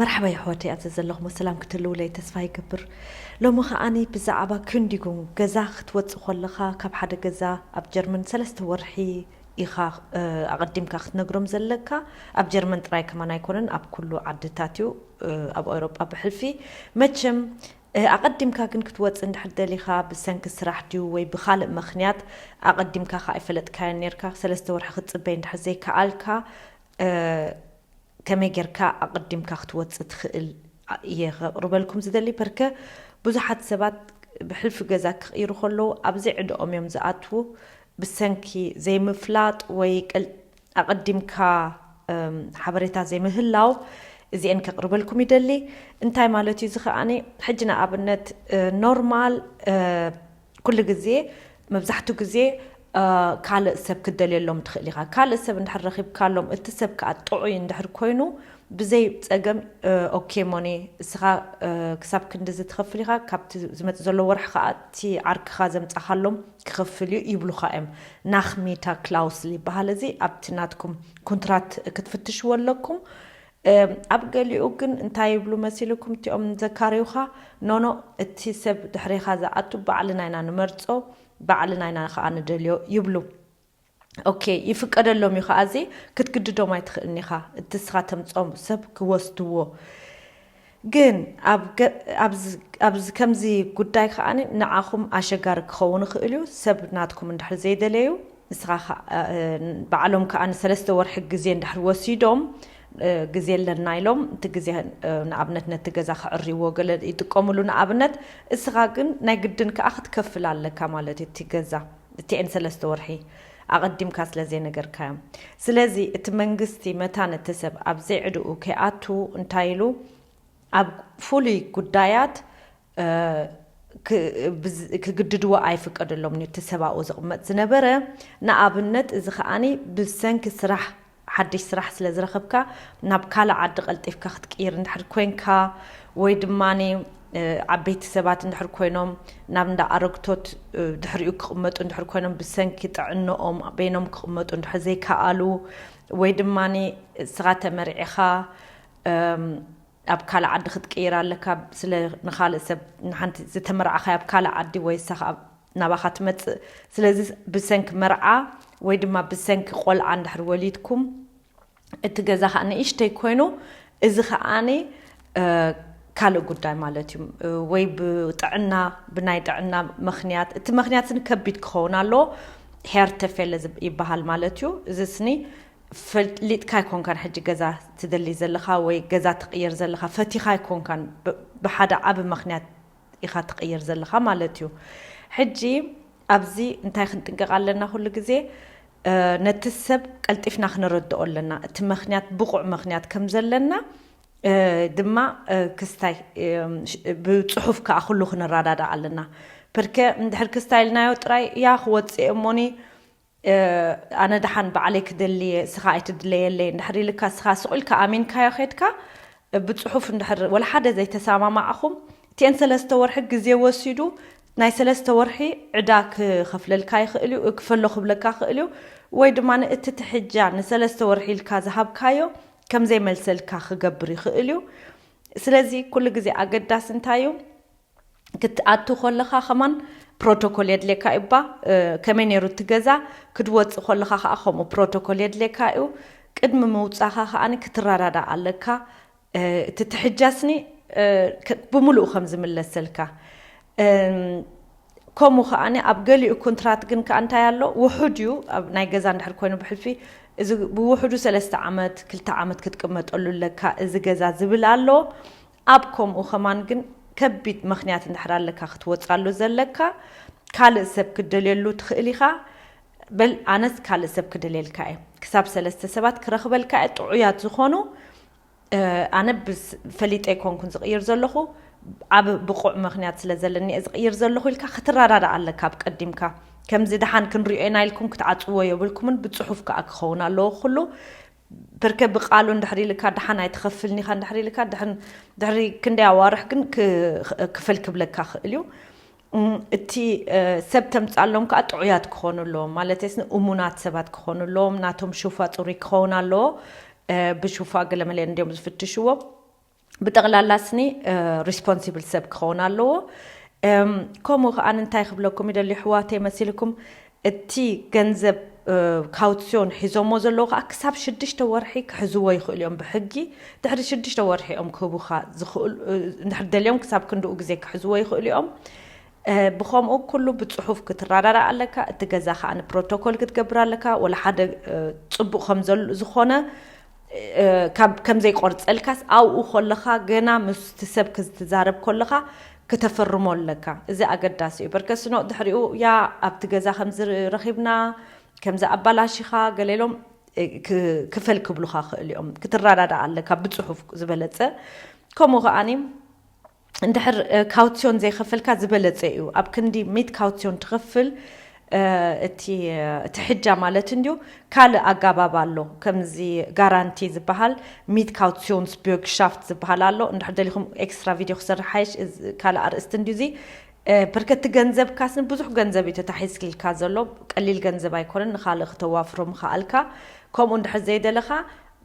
መርሓባ የሕዋተይ፣ ኣብዚ ዘለኹም ሰላም ክትህልውለይ ተስፋ ይገብር። ሎሚ ከዓኒ ብዛዕባ ክንዲጉን ገዛ ክትወፅእ ከለኻ ካብ ሓደ ገዛ ኣብ ጀርመን ሰለስተ ወርሒ ኢኻ ኣቐዲምካ ክትነግሮም ዘለካ። ኣብ ጀርመን ጥራይ ከማን ኣይኮነን፣ ኣብ ኩሉ ዓድታት እዩ፣ ኣብ ኣውሮጳ ብሕልፊ። መቸም ኣቐዲምካ ግን ክትወፅእ እንድሕር ደሊኻ፣ ብሰንኪ ስራሕ ድዩ ወይ ብኻልእ ምኽንያት ኣቐዲምካ ከ ኣይፈለጥካዮን ነርካ፣ ሰለስተ ወርሒ ክትፅበይ እንድሕር ዘይከኣልካ፣ ከመይ ጌርካ ኣቐዲምካ ክትወፅእ ትኽእል እየ ከቕርበልኩም ዝደሊ። በርከ ብዙሓት ሰባት ብሕልፊ ገዛ ክቕይሩ ከለዉ ኣብዚ ዕድኦም እዮም ዝኣትዉ። ብሰንኪ ዘይምፍላጥ ወይ ቀል-፣ ኣቐዲምካ ሓበሬታ ዘይምህላው፣ እዚአን ከቕርበልኩም ይደሊ። እንታይ ማለት እዩ እዚ ከዓኒ? ሕጂ ንኣብነት ኖርማል ኩሉ ግዜ፣ መብዛሕቱ ግዜ ካልእ ሰብ ክትደልየሎም ትኽእል ኢኻ። ካልእ ሰብ እንድሕር ረኺብካሎም፣ እቲ ሰብ ከዓ ጥዑይ እንድሕር ኮይኑ፣ ብዘይ ጸገም ኦኬ ሞኒ፣ እስኻ ክሳብ ክንድዚ ትኸፍል ኢኻ፣ ካብቲ ዝመጽእ ዘሎ ወርሒ ከዓ እቲ ዓርክኻ ዘምጻኻሎም ክኸፍል እዩ ይብሉኻ እዮም። ናኽሚታ ክላውስል ይበሃል። እዚ ኣብቲ ናትኩም ኩንትራት ክትፍትሽዎ ኣለኩም። ኣብ ገሊኡ ግን እንታይ ይብሉ መሲልኩም እቲኦም ዘካርዩኻ? ኖኖ፣ እቲ ሰብ ድሕሬኻ ዝኣቱ ባዕልና ኢና ንመርጾ፣ ባዕልና ኢና ከዓ ንደልዮ ይብሉ። ኦኬ፣ ይፍቀደሎም እዩ ከዓ፣ እዚ ክትግድዶም ኣይትኽእልን ኢኻ፣ እቲ ንስኻ ተምጾም ሰብ ክወስድዎ። ግን ኣብ ገ-፣ ኣብዚ፣ ኣብዚ ከምዚ ጉዳይ ከዓኒ ንዓኹም ኣሸጋሪ ክኸውን ይኽእል እዩ። ሰብ ናትኩም እንድሕር ዘይደለዩ፣ ንስኻ ኸ-፣ ባዕሎም ከኣ ንሰለስተ ወርሒ ግዜ እንድሕር ወሲዶም፣ ግዜ ኣለና ኢሎም፣ እቲ ግዜ፣ ንኣብነት ነቲ ገዛ ክዕርይዎ ገለ ይጥቀምሉ ንኣብነት። እስኻ ግን ናይ ግድን ከኣ ክትከፍል ኣለካ ማለት እዩ፣ እቲ ገዛ፣ እቲኤን ሰለስተ ወርሒ ኣቐዲምካ ስለ ዘይነገርካዮም። ስለዚ እቲ መንግስቲ መታን እቲ ሰብ ኣብ ዘይዕድኡ ከይኣቱ እንታይ ኢሉ፣ ኣብ ፍሉይ ጉዳያት፣ እ፣ ክ-፣ ብዝ-፣ ክግድድዎ ኣይፍቀደሎምን እዩ፣ እቲ ሰብኣኡ ዝቕመጥ ዝነበረ። ንኣብነት፣ እዚ ከዓኒ ብሰንኪ ስራሕ፣ ሓድሽ ስራሕ ስለ ዝረኸብካ፣ ናብ ካልእ ዓዲ ቀልጢፍካ ክትቅይር እንድሕር ኮንካ፣ ወይ ድማኒ፣ እ፣ ዓበይቲ ሰባት እንድሕር ኮይኖም፣ ናብ እንዳ ኣረግቶት፣ እ፣ ድሕሪኡ ክቕመጡ እንድሕር ኮይኖም፣ ብሰንኪ ጥዕንኦም በይኖም ክቕመጡ እንድሕር ዘይከኣሉ፣ ወይ ድማኒ እስኻ ተመርዒኻ፣ እም፣ ኣብ ካልእ ዓዲ ክትቅይር ኣለካ፣ ስለ ንኻልእ ሰብ፣ ንሓንቲ ዝተመርዓኻያ ኣብ ካልእ ዓዲ ወይ እሳ ኸኣ ናባኻ ትመጽእ። ስለዚ ብሰንኪ መርዓ ወይ ድማ ብሰንኪ ቆልዓ እንድሕር ወሊድኩም፣ እቲ ገዛ ኸኣ ንእሽተይ ኮይኑ፣ እዚ ኸኣኒ፣ እ፣ ካልእ ጉዳይ ማለት እዩ። እ፣ ወይ ብጥዕና፣ ብናይ ጥዕና ምኽንያት፣ እቲ ምኽንያት ስኒ ከቢድ ክኸውን ኣለዎ፣ ሄርተፌለ ዝብ-፣ ይበሃል ማለት እዩ። እዚ ስኒ ፈሊጥካ ኣይኮንካን ሕጂ ገዛ ትደሊ ዘለኻ ወይ ገዛ ትቕይር ዘለኻ፣ ፈቲኻ ኣይኮንካን፣ ብ-፣ ብሓደ ዓቢ ምኽንያት ኢኻ ትቕይር ዘለኻ ማለት እዩ። ሕጂ ኣብዚ እንታይ ክንጥንቀቕ ኣለና? ኩሉ ግዜ፣ እ፣ ነቲ ሰብ ቀልጢፍና ክነረድኦ ኣለና። እቲ ምኽንያት ብቑዕ ምኽንያት ከም ዘለና፣ እ፣ ድማ፣ እ፣ ክስታይ፣ እ፣ ሽ-፣ ብጽሑፍ ከኣ ኩሉ ክንረዳዳእ ኣለና። ብርከ እንድሕር ክስታይ ኢልናዮ ጥራይ፣ ያ ክወጽእ እሞኒ፣ እ፣ ኣነ ደሓን ባዕለይ ክደሊ እየ፣ እስኻ ኣይትድለየለይ እንድሕር ኢልካ፣ እስኻ ስቕ ኢልካ ኣሚንካዮ ኸድካ፣ እ፣ ብጽሑፍ እንድሕር ወላ ሓደ ዘይተሰማማዕኹም፣ እቲኤን ሰለስተ ወርሒ ግዜ ወሲዱ፣ ናይ ሰለስተ ወርሒ ዕዳ ክኸፍለልካ ይኽእል እዩ፣ ክፈሎ ክብለካ ይኽእል እዩ፣ ወይ ድማ እቲ ትሕጃ ንሰለስተ ወርሒ ኢልካ ዝሃብካዮ ከም ዘይመልሰልካ ክገብር ይኽእል እዩ። ስለዚ ኩሉ ግዜ ኣገዳሲ እንታይ እዩ? ክትኣቱ ከለኻ ከማን ፕሮቶኮል የድልየካ እዩ እባ፣ እ፣ ከመይ ነይሩ እቲ ገዛ፣ ክትወጽእ ከለኻ ከኣ ከምኡ ፕሮቶኮል የድልየካ እዩ። ቅድሚ ምውጻኻ ከኣ ክትረዳዳእ ኣለካ። እ፣ እቲ ትሕጃስኒ፣ እ፣ ከ-፣ ብምሉኡ ከም ዝምለሰልካ። እም፣ ከምኡ ከኣ ኣብ ገሊኡ ኮንትራት ግን ከኣ እንታይ ኣሎ፣ ውሑድ እዩ። ኣብ ናይ ገዛ እንድሕር ኮይኑ ብሕልፊ፣ እዚ ብውሑዱ ሰለስተ ዓመት፣ ክልተ ዓመት ክትቅመጠሉ ኣለካ፣ እዚ ገዛ ዝብል ኣሎ። ኣብ ከምኡ ከማን ግን ከቢድ ምኽንያት እንድሕር ኣለካ ክትወጻሉ ዘለካ፣ ካልእ ሰብ ክትደልየሉ ትኽእል ኢኻ። በል ኣነስ ካልእ ሰብ ክደልየልካ እየ። ክሳብ ሰለስተ ሰባት ክረኽበልካ እየ፣ ጥዑያት ዝኾኑ። እ፣ ኣነ ብስ-፣ ፈሊጠ ኣይኮንኩን ዝቕይር ዘለኹ፣ ዓብ ብቑዕ ምኽንያት ስለ ዘለኒ እየ ዝቕይር ዘለኹ ኢልካ ክትረዳዳእ ኣለካ ኣብ ቀዲምካ። ከምዚ ደሓን ክንሪኦ ኢና ኢልኩም ክትዓጽዎ የብልኩምን፣ ብጽሑፍ ከኣ ክኸውን ኣለዎ ኩሉ። በርከ ብቃሉ እንድሕር ኢልካ፣ ደሓን ኣይትኸፍልን ኢኻ እንድሕር ኢልካ፣ ድሕን-፣ ድሕሪ ክንደይ ኣዋርሕ ግን ክ-፣ ክፈል ክብለካ ክእል እዩ። እም፣ እቲ፣ እ፣ ሰብ ተምጻሎም ከኣ ጥዑያት ክኾኑ ኣለዎም። ማለተይስ እሙናት ሰባት ክኾኑ ኣለዎም። ናቶም ሹፋ ጽሩይ ክኸውን ኣለዎ። እ፣ ብሹፋ ገለመለ እንድዮም ዝፍትሽዎ። ብጠቕላላ ስኒ ሪስፖንሲብል ሰብ ክኸውን ኣለዎ። ከምኡ ከኣ እንታይ ክብለኩም ይደሊ ኣሕዋተይ መሲልኩም፣ እቲ ገንዘብ ካውትስዮን ሒዞሞ ዘለዉ ከዓ ክሳብ ሽዱሽተ ወርሒ ክሕዝዎ ይኽእሉ እዮም ብሕጊ። ድሕሪ ሽዱሽተ ወርሒ እዮም ክህቡኻ ዝኽእሉ። እንድሕር ደልዮም ክሳብ ክንድኡ ግዜ ክሕዝዎ ይኽእሉ እዮም። ብኸምኡ ኩሉ ብፅሑፍ ክትረዳዳእ ኣለካ። እቲ ገዛ ከዓ ንፕሮቶኮል ክትገብር ኣለካ። ወላ ሓደ ፅቡቕ ከም ዘሎ ዝኾነ ካብ ከም ዘይቆርፀልካስ ኣብኡ ከለኻ ገና ምስቲ ሰብ ክትዛረብ ከለኻ ክተፈርሞ ኣለካ። እዚ ኣገዳሲ እዩ። በርከስኖ ድሕሪኡ ያ ኣብቲ ገዛ ከምዚ ረኺብና ከምዚ ኣባላሺኻ ገሌሎም ክፈል ክብሉኻ ክእል እዮም። ክትረዳዳ ኣለካ ብፅሑፍ ዝበለፀ። ከምኡ ከዓኒ እንድሕር ካውትስዮን ዘይኸፈልካ ዝበለፀ እዩ። ኣብ ክንዲ ሚት ካውትስዮን ትኸፍል እቲ እቲ ሕጃ ማለት እንድዩ። ካልእ ኣጋባብ ኣሎ። ከምዚ ጋራንቲ ዝበሃል፣ ሚት ካውትስዮንስ ቢዮግሻፍት ዝበሃል ኣሎ። እንድሕር ደሊኹም ኤክስትራ ቪድዮ ክሰርሕ ሓይሽ ካልእ ኣርእስቲ እንድዩ እዚ። በርከቲ ገንዘብ ካስን ብዙሕ ገንዘብ እዩ ተታሒዝልካ ዘሎ። ቀሊል ገንዘብ ኣይኮነን። ንኻልእ ክተዋፍሮ ምኽኣልካ። ከምኡ እንድሕር ዘይደለኻ፣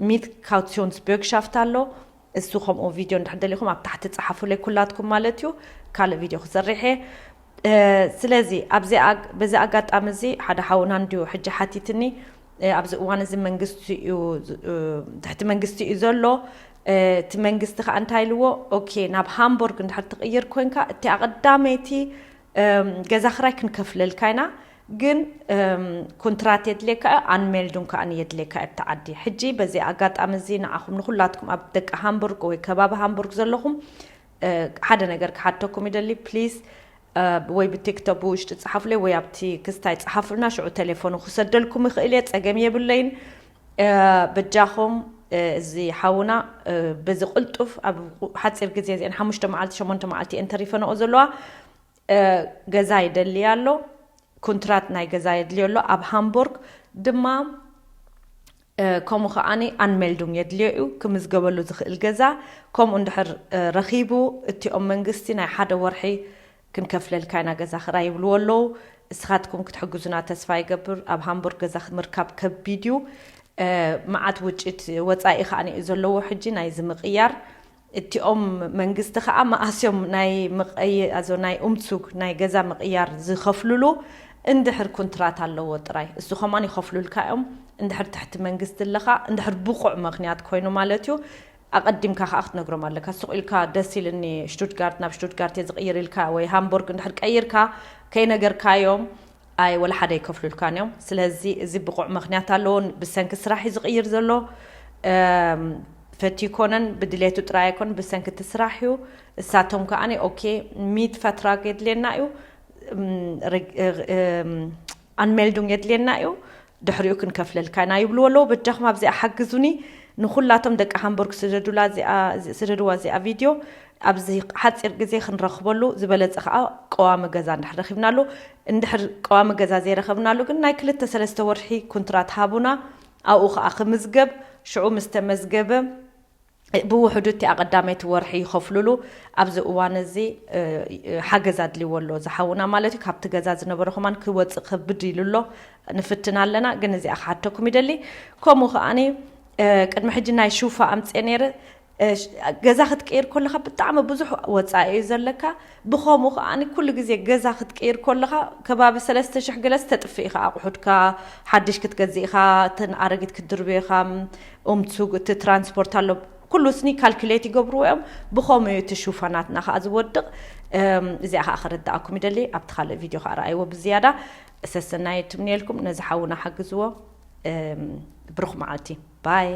ሚት ካውትስዮንስ ቢዮግሻፍት ኣሎ። እሱ ከምኡ ቪድዮ እንድሕር ደሊኹም ኣብ ታሕቲ ጸሓፉለይ ኩላትኩም ማለት እዩ። ካልእ ቪድዮ ክሰርሕ እየ። ስለዚ ኣብዚ በዚ ኣጋጣሚ እዚ ሓደ ሓውና እንድዩ ሕጂ ሓቲትኒ። ኣብዚ እዋን እዚ መንግስቲ እዩ ትሕቲ መንግስቲ እዩ ዘሎ። እቲ መንግስቲ ከዓ እንታይ ኢልዎ፣ ኦኬ፣ ናብ ሃምቦርግ እንድሕር ትቕይር ኮንካ እቲ ኣቐዳመይቲ ገዛ ክራይ ክንከፍለልካ ኢና፣ ግን ኮንትራት የድልየካ እዩ፣ ኣንሜልዱን ከዓ የድልየካ እዩ ኣብቲ ዓዲ። ሕጂ በዚ ኣጋጣሚ እዚ ንዓኹም ንኩላትኩም ኣብ ደቂ ሃምቡርግ ወይ ከባቢ ሃምቡርግ ዘለኹም ሓደ ነገር ክሓተኩም ይደሊ ፕሊስ። ወይ ብቲክቶክ ብውሽጢ ጸሓፉለይ ወይ ኣብቲ ክስታይ ጸሓፉልና፣ ሽዑ ቴሌፎኑ ክሰደልኩም ይኽእል እየ፣ ጸገም የብለይን። በጃኹም እዚ ሓውና በዚ ቅልጡፍ ኣብ ሓፂር ግዜ እዚአን ሓሙሽተ መዓልቲ ሸሞንተ መዓልቲ እየን ተሪፈንኦ ዘለዋ። ገዛ ይደሊ ኣሎ፣ ኮንትራት ናይ ገዛ የድልዮ ኣሎ። ኣብ ሃምቦርግ ድማ ከምኡ ከዓኒ ኣንሜልዱንግ የድልዮ እዩ፣ ክምዝገበሉ ዝኽእል ገዛ። ከምኡ እንድሕር ረኺቡ እቲኦም መንግስቲ ናይ ሓደ ወርሒ ክንከፍለልካ ኢና ገዛ ክራይ ይብልዎ ኣለዉ። እስኻትኩም ክትሕግዙና ተስፋ ይገብር። ኣብ ሃምቡርግ ገዛ ምርካብ ከቢድ እዩ። መዓት ውጭት ወፃኢ ከዓ እዩ ዘለዎ ሕጂ ናይዚ ምቕያር። እቲኦም መንግስቲ ከዓ መኣስዮም ናይ ምቐይ ኣዞ ናይ ኡምሱግ ናይ ገዛ ምቕያር ዝኸፍሉሉ እንድሕር ኩንትራት ኣለዎ ጥራይ እሱ ከማን ይኸፍሉልካ እዮም። እንድሕር ትሕቲ መንግስቲ ኣለኻ እንድሕር ብቑዕ ምክንያት ኮይኑ ማለት እዩ። ኣቐዲምካ ከዓ ክትነግሮም ኣለካ። ስቕ ኢልካ ደስ ኢልኒ ሽቱትጋርት ናብ ሽቱትጋርት እየ ዝቕይር ኢልካ ወይ ሃምቦርግ እንድሕር ቀይርካ ከይነገርካዮም ኣይ ወላ ሓደ ኣይከፍሉልካን እዮም። ስለዚ እዚ ብቑዕ ምክንያት ኣለዎ። ብሰንኪ ስራሕ እዩ ዝቕይር ዘሎ። ፈትዩ ኮነን ብድሌቱ ጥራይ ኣይኮን ብሰንኪ እቲ ስራሕ እዩ። እሳቶም ከዓኒ ኦኬ ሚት ፈትራግ የድልየና እዩ፣ ኣንሜልዱንግ የድልየና እዩ፣ ድሕሪኡ ክንከፍለልካ ኢና ይብልዎ ኣለዉ። በጃኹም ኣብዚኣ ሓግዙኒ። ንኹላቶም ደቂ ሃምቡርግ ስደዱላ እዚኣ- ስደድዋ እዚኣ ቪድዮ ኣብዚ ሓፂር ግዜ ክንረኽበሉ ዝበለፀ ከዓ ቀዋሚ ገዛ እንድሕር ረኺብናሉ። እንድሕር ቀዋሚ ገዛ ዘይረኸብናሉ ግን ናይ ክልተ ሰለስተ ወርሒ ኩንትራት ሃቡና። ኣብኡ ከዓ ክምዝገብ ሽዑ ምስ ተመዝገበ ብውሕዱ እቲ ኣቐዳመይቲ ወርሒ ይኸፍሉሉ። ኣብዚ እዋን እዚ ሓገዝ ኣድልዎ ኣሎ ዝሓውና ማለት እዩ። ካብቲ ገዛ ዝነበረ ከማን ክወፅእ ከብድ ኢሉ ኣሎ። ንፍትን ኣለና ግን እዚኣ ክሓተኩም ይደሊ። ከምኡ ከዓኒ ቅድሚ ሕጂ ናይ ሹፋ ኣምፅአ ነይረ። ገዛ ክትቀይር ከለካ ብጣዕሚ ብዙሕ ወፃኢ እዩ ዘለካ። ብኸምኡ ከዓኒ ኩሉ ግዜ ገዛ ክትቀይር ከለካ ከባቢ ሰለስተ ሽሕ ገለስ ተጥፍእ ኢኻ ኣቑሑትካ ሓድሽ ክትገዝእ ኢኻ። እተን ኣረጊት ክትድርብዮ ኢኻ። ኡምሱግ እቲ ትራንስፖርት ኣሎ። ኩሉ ስኒ ካልኩሌት ይገብርዎ እዮም። ብኸምኡ እዩ እቲ ሹፋ ናትና ከዓ ዝወድቕ። እዚኣ ከዓ ክርድኣኩም ይደሊ። ኣብቲ ካልእ ቪድዮ ከዓ ረኣይዎ ብዝያዳ። ሰሰናይ ትምንየልኩም። ነዚ ሓውና ሓግዝዎ። ብሩኽ መዓልቲ። ባይ።